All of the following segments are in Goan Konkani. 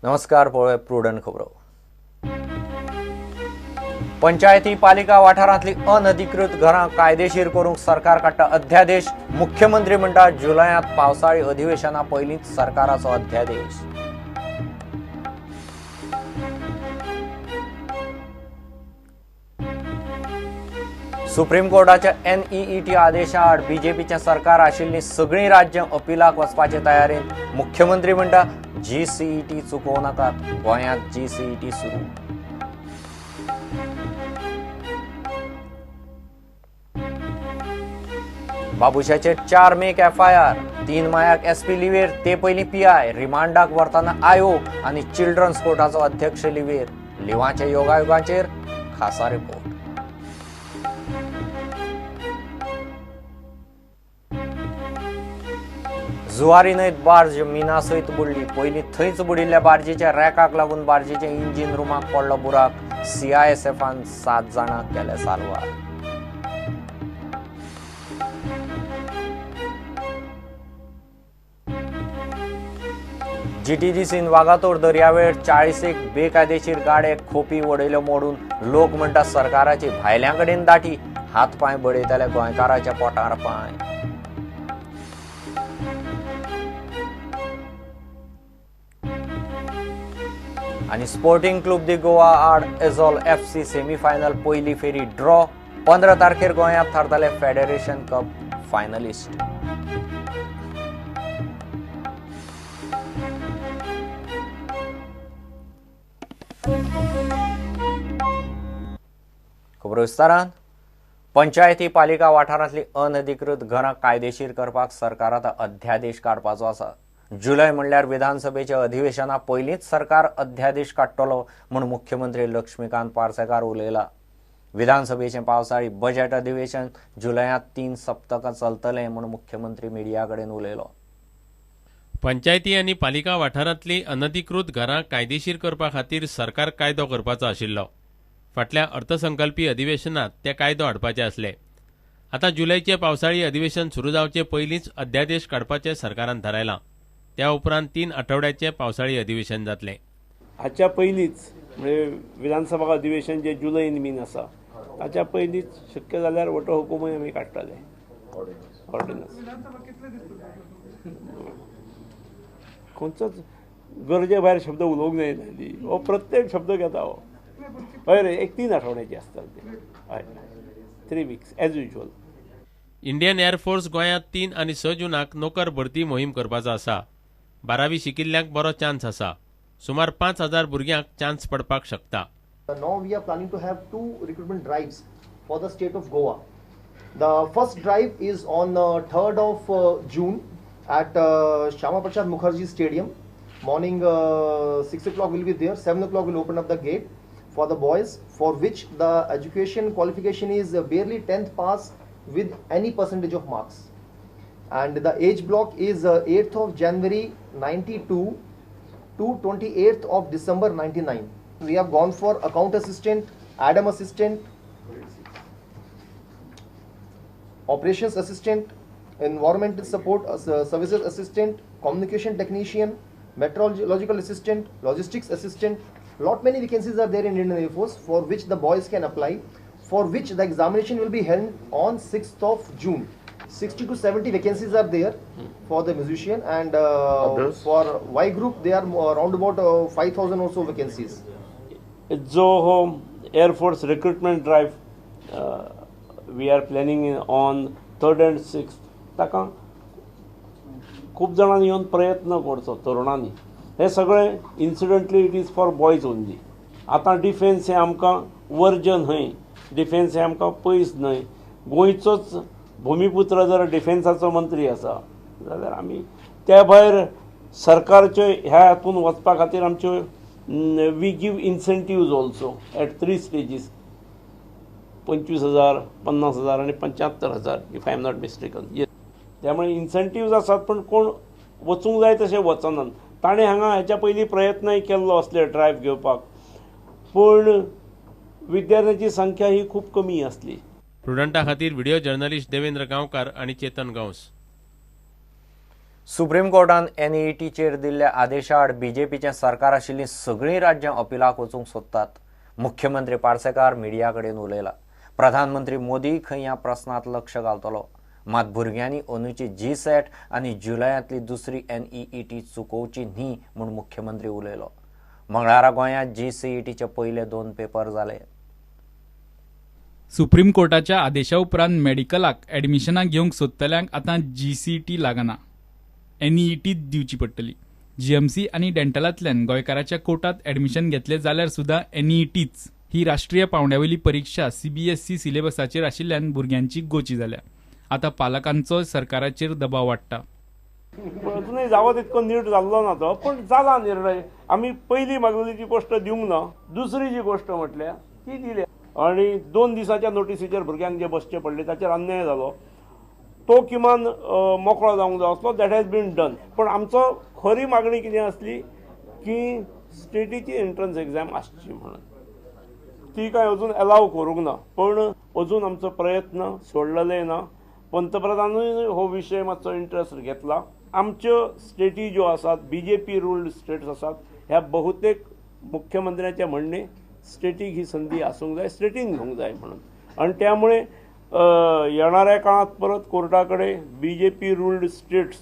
नमस्कार, पळोवया प्रुडंट खबरो. पंचायती पालिका वाठारांतली अनधिकृत घरां कायदेशीर करूंक सरकार काडटा अध्यादेश. मुख्यमंत्री म्हणटा जुलयांत पावसाळी अधिवेशना पयलींच सरकाराचो अध्यादेश. सुप्रीम कोर्टाच्या NEET आदेशाआड बीजेपीचें सरकार आशिल्लीं सगळीं राज्यां अपिलाक वचपाचे तयारेन. मुख्यमंत्री म्हणटा GCET चुकोवं नाकात, गोंयांत GCET सुरू. बाबुशाचेर 4 मेक FIR, 3 मायाक SP लिवेर, ते पयलीं PI, रिमांडाक व्हरतना IO आनी चिल्ड्रन्स कोर्टाचो अध्यक्ष लिवेर. लिवाच्या योगायोगाचेर खासा रिपोर्ट. जुवारी न्हंयत बार्ज मिना सयत बुडली. पयलीं थंयच बुडिल्ल्या बार्जीच्या रॅकाक लागून बार्जीच्या इंजीन रुमाक पडलो बुराक. CISFान 7 जाणांक केले साल्वार. GTDCन वागातोर दर्यावेळ 40 बेकायदेशीर गाडे खोपी वडयल्यो मोडून. लोक म्हणटा सरकाराची भायल्यां कडेन दाटी, हात पांय बडयतले गोंयकाराच्या पोटार पांय. आनी स्पोर्टिंग क्लब दी गोवा आड एझॉल FC semifinal पयली फेरी ड्रॉ. 15 तारखेर गोंयांत थारतले फेडरेशन कप फायनलिस्ट. खबरो विस्तारान. पंचायती पालिका वाठारांतली अनधिकृत घरां कायदेशीर करपाक सरकार आतां अध्यादेश काडपाचो आसा. जुलय म्हणल्यार विधानसभेच्या अधिवेशना पयलींच सरकार अध्यादेश काडटलो म्हूण मुख्यमंत्री लक्ष्मीकांत पार्सेकार उलयला. विधानसभेचें पावसाळी बजेट अधिवेशन जुलयांत 3 सप्तकां चलतलें म्हूण मुख्यमंत्री मिडिया कडेन उलयलो. पंचायती आनी पालिका वाठारांतली अनधिकृत घरां कायदेशीर करपा खातीर सरकार कायदो करपाचो आशिल्लो. फाटल्या अर्थसंकल्पी अधिवेशनांत ते कायदो हाडपाचे आसले. आतां जुलयचें पावसाळी अधिवेशन सुरू जावचे पयलींच अध्यादेश काडपाचें सरकारान थारायलां. त्या उपरांत 3 आठवड्याचें पावसाळी अधिवेशन जातलें. हाच्या पयलींच म्हणजे विधानसभा अधिवेशन जे जुलयन बीन आसा ताच्या पयलींच शक्य जाल्यार वटो हुकूमय आमी काडटले, ऑर्डिनन्स. खंयचोच गरजे भायर शब्द उलोवंक जायना, हो प्रत्येक शब्द घेता हो. हय रे, एक 3 आठवड्याचे आसतले ते. हय, 3 weeks as usual. Indian air force गोंयांत 3 आनी 6 जूनाक नोकर भरती मोहीम करपाचो आसा. 12वी शिकिल्ल्यांक बरो चान्स आसा. सुमार 5000 भुरग्यांक चान्स पडपाक शकता. Now we are planning to have 2 recruitment drives for the state of Goa. The first drive is on 3rd of June at Shyama Prasad Mukherjee Stadium. Morning 6 o'clock will be there. 7 o'clock will open up the gate for the boys, for which the education qualification is barely 10th pass with any percentage of marks. And the age block is 8th of January 92 to 28th of December 99. We have gone for account assistant, Adam assistant, operations assistant, environmental support services assistant, communication technician, meteorological assistant, logistics assistant. Lot many vacancies are there in Indian Air Force for which the boys can apply, for which the examination will be held on 6th of June. 60 to 70 vacancies are there for the musician, and for Y group they are around about 5,000 or so vacancies. जो हो air force recruitment drive we are planning on 3rd and 6th, ताका खूब जाणांनी येवन प्रयत्न करचो तरुणांनी. हे सगळें incidentally it is for boys only. आतां डिफेन्स हें आमकां वर्ज न्हय, डिफेन्स हें आमकां पयस न्हय. गोंयचोच भुमिपुत्र जर डिफेन्साचो मंत्री आसा जाल्यार आमी त्या भायर सरकारच्यो ह्या हातून वचपा खातीर आमच्यो we give incentives also at 3 stages, 25,000, 50,000 आनी 75,000 if I am not mistaken. त्यामुळे इन्सेंटिव्ज आसात, पण कोण वचूंक जाय तशें वचनात. ताणें हांगा हेच्या पयलीं प्रयत्नय केल्लो असले ड्रायव्ह घेवपाक, पूण विद्यार्थ्यांची संख्या ही खूब कमी आसली. प्रुडंटा खातीर व्हिडिओ जर्नलिस्ट देवेंद्र गांवकार आनी चेतन गांवस. सुप्रीम कोर्टान एनईईटीचेर दिल्ल्या आदेशा आड बीजेपीचें सरकार आशिल्लीं सगळीं राज्यां अपिलाक वचूंक सोदतात. मुख्यमंत्री पार्सेकार मिडिया कडेन उलयला. प्रधानमंत्री मोदी खंय ह्या प्रस्नांत लक्ष घालतलो. मात भुरग्यांनी अंदूची जी सॅट आनी जुलयांतली दुसरी एनईईटी चुकोवची न्ही म्हूण मुख्यमंत्री उलयलो. मंगळारा गोंयांत जीसीईटीचे पयले 2 पेपर जाले. सुप्रीम कोर्टाच्या आदेशा उपरांत मेडिकलाक एडमिशनाक घेवंक सोदतल्यांक आतां जीसीईटी लागना, एनईईटी दिवची पडटली. जीएमसी आनी डेंटलांतल्यान गोंयकाराच्या कोटात एडमिशन घेतले जाल्यार सुद्दां एनईईटीच. ही राष्ट्रीय पावंड्यावयली परिक्षा सीबीएसई सिलेबसाचेर आशिल्ल्यान भुरग्यांची गोची जाल्या. आतां पालकांचो सरकाराचेर दबाव वाडटा. अजूनय जावो तितको नीट जाल्लो ना तो, पूण जाला निर्णय. आमी पयली मागलेली जी गोश्ट दिवंक ना, दुसरी जी गोश्ट म्हटल्या ती दिल्या. आनी 2 दिसाच्या नोटिसीचेर भुरग्यांक जे बसचे पडले ताचेर अन्याय जालो, तो किमान मोकळो जावंक जाय आसलो. That has been done. पूण आमचो खरी मागणी कितें आसली की स्टेटीची एंट्रन्स एग्जाम आसची म्हणून, ती काय अजून एलाव करूंक ना. पूण अजून आमचो प्रयत्न सोडलेले ना. पंतप्रधानूय हो विशय मातसो इंट्रस्ट घेतला. आमच्यो स्टेटी ज्यो आसात, बीजेपी रुल्ड स्टेट्स आसात, ह्या बहुतेक मुख्यमंत्र्याचें म्हणणें स्टेटीक ही संदी आसूंक जाय, स्टेटीन घेवंक जाय म्हणून. आनी त्यामुळे येणाऱ्या काळांत परत कोर्टा कडेन बीजेपी रुल्ड स्टेट्स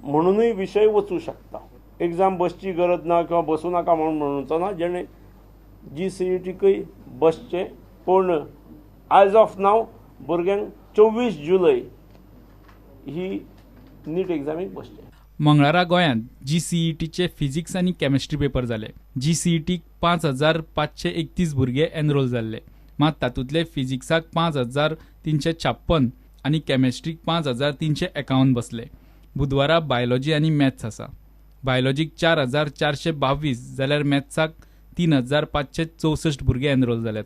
म्हणूनय विशय वचूं शकता. एग्जाम बसची गरज ना किंवा बसूं नाका म्हणून म्हणचो ना, जेणे जीसीईटीकय बसचें. पूण एज ऑफ नाव भुरग्यांक 24 जुलय ही नीट एग्जामीक बसचें. मंगळारा गोंयांत जीसीईटीचे फिजिक्स आनी केमिस्ट्री पेपर जाले. जीसीईटीक 5531 भुरगे एनरोल जाल्ले. मात तातूंतले फिजिक्साक 5356 आनी केमिस्ट्रीक 5351 बसले. बुधवारा बायोलॉजी आनी मॅथ्स आसा. बायोलॉजीक 4422 जाल्यार मॅथ्साक 3564 भुरगे एनरोल जाल्यात.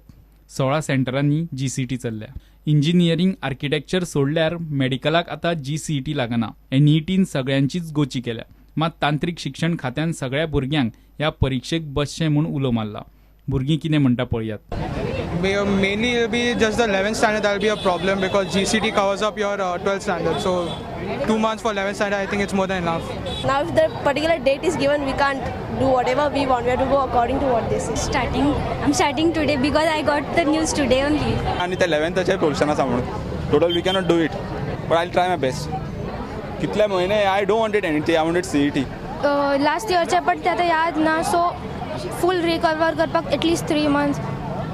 16 सेंटरांनी जीसीईटी चल्ल्या. इंजिनियरींग आर्किटेक्चर सोडल्यार मेडिकलाक आतां जीसीईटी लागना. एनईईटीन सगळ्यांचीच गोची केल्या. मात तांत्रीक शिक्षण खात्यान सगळ्या भुरग्यांक ह्या परिक्षेक बसचें म्हूण उलो मारला. भुरगीं कितें म्हणटा पळयात. Mainly it'll be just the 11th standard that'll be a problem because GCT covers up your 12th standard. So 2 months for 11th standard, I think it's more than enough. Now if the particular date is given, we can't do whatever we want. We have to go according to what this is. I'm starting today because I got the news today only. And the 11th ache portion asa म्हणून total we cannot do it, but I'll try my best. कितले महिने I don't want it anything, I want it CET. Last year चे पण ते आता याद ना, so full recover करपाक at least 3 months.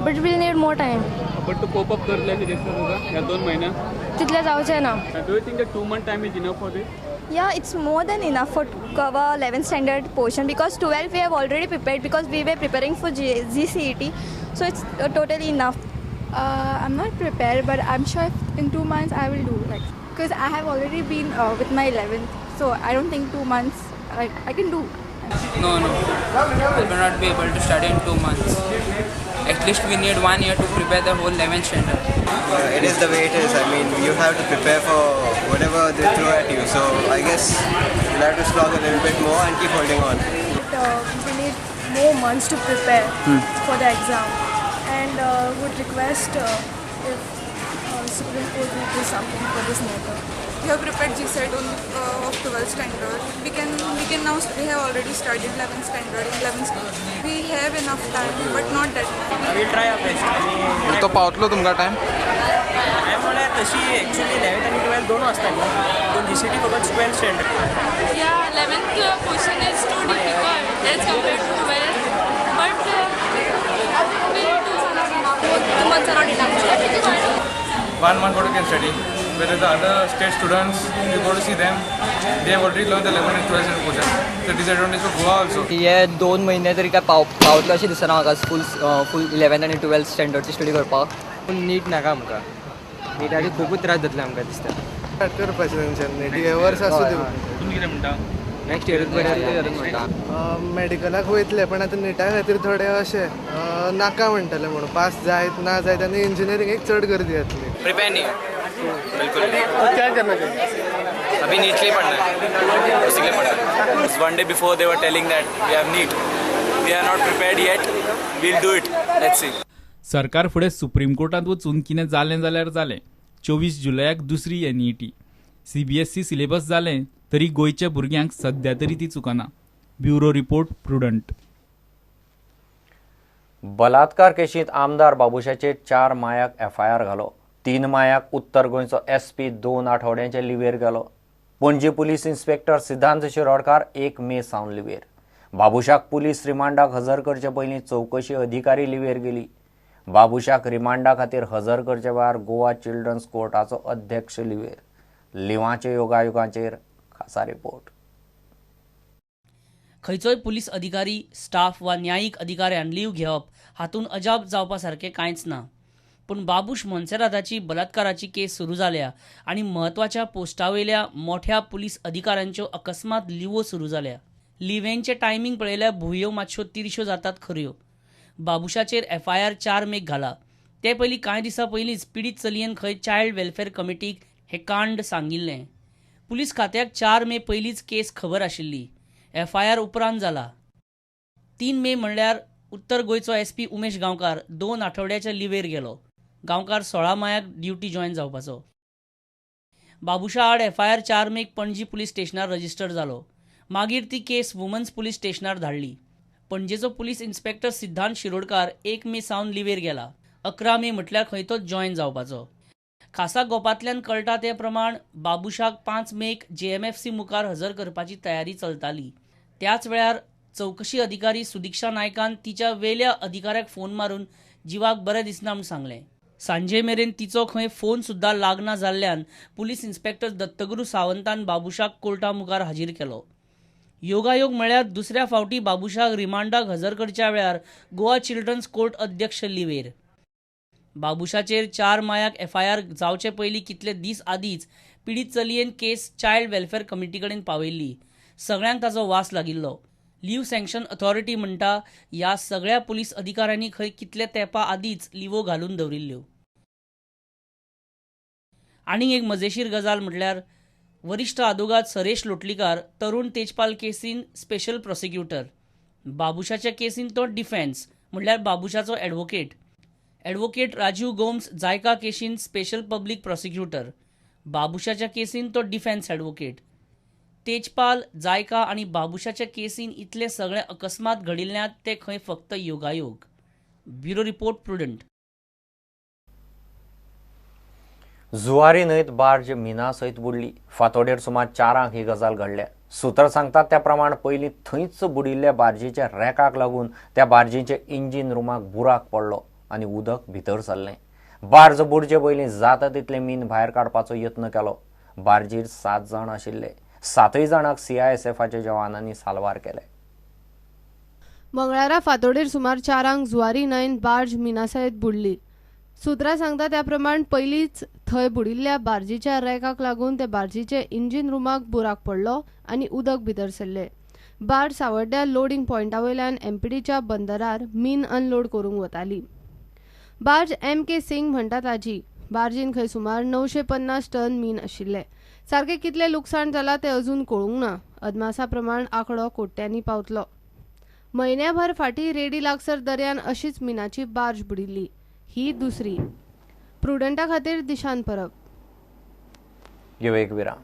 But we'll need more time. But to cope up करले दिसता तुका ह्या 2 महिन्यात तितले जावचे ना. Do you think that 2 month time is enough for this? Yeah, it's more than enough for to cover 11th standard portion because 12 we have already prepared because we were preparing for GCET, so it's totally enough. I'm not prepared, but I'm sure in 2 months I will do, like, because I have already been with my 11th, so I don't think 2 months I can do. No, I will not be able to study in 2 months. At least we need 1 year to prepare the whole 11th standard. It is the way it is. I mean, you have to prepare for whatever they throw at you. So I guess you'll have to slog a little bit more and keep holding on. We need more months to prepare for the exam, and would request if Supreme Court would do something for this matter. We have prepared GSET only of 12th standard. We can now, we have already started 11th standard. In 11th standard we have enough time, but not that much. We will try our best. तो पावतलो तुमका टाइम? टाइम म्हळ्यार तशी एक्चुअली 11th आनी 12th दोनूय आसता न्हू, पूण GCT फकत 12th standard. Yeah, 11th portion is too difficult as compared to 12th, but we will do. 2 months are not enough. 1 month what you can study. Whereas the other state students, you go to see them, they have already learned the 11th and 12th portion. So disadvantage for Goa also. हे 2 महिने तरी काय पावतलो अशें दिसना म्हाका फूल 11th आनी 12th स्टँडर्डची स्टडी करपाक. पूण नीट नाका आमकां, नीटाचे खुबूच त्रास जातले आमकां दिसता. करपाचें तेंच्यान नीट हे वर्स आसूं दिवं. तुमी कितें म्हणटा? नेक्स्ट इयरूच बरें जातलें म्हणटा. मेडिकलाक वयतले पण आतां निटा खातीर थोडे अशें नाका म्हणटले म्हणून पास जायत ना जायत आनी इंजिनियरिंगेक चड गर्दी जातली. प्रिपेर नहीं, बिल्कुल नहीं. क्या करना चाहिए? अभी नीट के लिए पढ़ना है, उसी के लिए पढ़ना है. One day before they were telling that we have NEET, we are not prepared yet, we'll do it, let's see. सरकार फुडें सुप्रीम कोर्टांत वचून कितें जालें जाल्यार जालें. 24 जुलयाक दुसरी एनईटी. सीबीएसई सिलेबस जालें तरी गोंयच्या भुरग्यांक सध्या तरी ती चुकना. Bureau report, Prudent. बलात्कार केशींत आमदार बाबुशाचेर 4 मायाक एफआयआर घालो. 3 मायाक उत्तर गोंयचो एसपी 2 आठवड्यांचे लिवेर गेलो. पणजी पुलीस इन्स्पेक्टर सिद्धांत शिरोडकार 1 मे सावन लिवेर. बाबुशाक पुलीस रिमांडाक हजर करचे पयलीं चवकशी अधिकारी लिवेर गेली. बाबुशाक रिमांडा खातीर हजर करचे वेळार गोवा चिल्ड्रन्स कोर्टाचो अध्यक्ष लिवेर. लिवाचे योगायोगाचेर खासा रिपोर्ट. खंयचोय पुलीस अधिकारी, स्टाफ वा न्यायीक अधिकाऱ्यान लीव घेवप हातूंत अजाप जावपा सारकें कांयच ना. पूण बाबूश मोन्सेराताची बलात्काराची केस सुरू जाल्या आनी म्हत्वाच्या पोस्टावयल्या मोठ्या पुलीस अधिकाऱ्यांच्यो अकस्मात लिवो सुरू जाल्या. लिवेंचें टायमींग पळयल्यार भुंयो मातश्यो तिरश्यो जातात खऱ्यो. बाबुशाचेर एफआयआर 4 मेक घाला. ते पयलीं कांय दिसां पयलींच पिडीत चलयेन खंय चायल्ड वेलफेअर कमिटीक हें कांड सांगिल्लें. पुलीस खात्याक 4 मे पयलींच केस खबर आशिल्ली. एफआयआर उपरांत जाला. 3 मे म्हणल्यार उत्तर गोंयचो एसपी उमेश गांवकार 2 आठवड्याच्या लिवेर गेलो. गांवकार 16 मायाक ड्युटी जॉयन जावपाचो. बाबुशा आड एफआयआर 4 मेक पणजी पुलीस स्टेशनार रजिस्टर जालो. मागीर ती केस वुमन्स पुलीस स्टेशनार धाडली. पणजेचो पुलीस इन्स्पेक्टर सिद्धांत शिरोडकार 1 मे सावन लिवेर गेला. 11 मे म्हटल्यार खंय तो जॉयन जावपाचो. खासा गोपांतल्यान कळटा ते प्रमाण बाबुशाक 5 मेक जेएमएफसी मुखार हजर करपाची तयारी चलताली. त्याच वेळार चवकशी अधिकारी सुदिक्षा नायकान तिच्या वेल्या अधिकाऱ्याक फोन मारून जिवाक बरें दिसना म्हूण सांगलें. सांजे मेरेन तिचो खंय फोन सुद्दां लागना जाल्ल्यान पुलीस इन्स्पेक्टर दत्तगुरू सावंतान बाबुशाक कोर्टा मुखार हाजीर केलो. योगायोग म्हळ्यार दुसऱ्या फावटी बाबुशाक रिमांडाक हजर करच्या वेळार गोवा चिल्ड्रन्स कोर्ट अध्यक्ष लिवेर. बाबुशाचेर 4 मायाक एफआयआर जावचे पयलीं कितले दीस आदींच पिडीत चलयेन केस चायल्ड वेलफेअर कमिटी कडेन पावयल्ली. सगळ्यांक ताचो वास लागिल्लो. लीव सँक्शन ऑथॉरिटी म्हणटा ह्या सगळ्या पुलीस अधिकाऱ्यांनी खंय कितले तेंपा आदींच लिवो घालून दवरिल्ल्यो. आनीक एक मजेशीर गजाल म्हटल्यार वरिश्ठ आदोगाद सरेश लोटलीकार तरुण तेजपाल केसीन स्पेशल प्रॉसिक्युटर, बाबुशाच्या केसीन तो डिफेन्स म्हटल्यार बाबुशाचो ॲडव्होकेट. ॲडव्होकेट राजीव गोम्स जायका केसीन स्पेशल पब्लीक प्रॉसिक्युटर, बाबुशाच्या केसीन तो डिफेन्स ॲडव्होकेट. तेजपाल, जायका आनी बाबुशाच्या केसीन इतलें सगळें अकस्मात घडिल्ल्यान ते खंय फक्त योगायोग. Bureau report, Prudent. Zuari न्हंयत बार्ज मिना सयत बुडली. फांतोडेर सुमार 4 ही गजाल घडल्या. सूत्र सांगतात त्या प्रमाण पयलीं थंयच बुडिल्ल्या बार्जीच्या रेकाक लागून त्या बार्जीचे इंजीन रुमाक बुराक पडलो आनी उदक भितर सरलें. बार्ज बुडचे पयलीं जाता तितलें मीन भायर काडपाचो यत्न केलो. बार्जीर 7 जाण आशिल्ले. 7 जाणांक सीआयएसएफाच्या जवानांनी साल्वार केले. मंगळारा फांतोडेर सुमार 4 जुवारी न्हंयत बार्ज मिना सयत बुडली. सूत्रां सांगता त्या प्रमाण पयलींच थंय बुडिल्ल्या बार्जीच्या रेकाक लागून ते बार्जीचे इंजीन रुमाक बुराक पडलो आनी उदक भितर सरलें. बार्ज सावड्ड्या लोडींग पॉयंटा वयल्यान एमपीडीच्या बंदरार मीन अनलोड करूंक वताली. Barge MK. सिंग म्हणटा ताजी. बार्जीन खंय सुमार 950 टन मीन आशिल्लें. सारकें कितलें लुकसाण जालां तें अजून कळूंक ना. अदमासा प्रमाण आंकडो कोट्यांनी पावतलो. म्हयन्याभर फाटीं रेडी लागसर दर्यान अशीच मिनाची बार्ज बुडिल्ली. ही दुसरी. प्रुडंटा खातीर दिशान परब. घेवया एक विराम.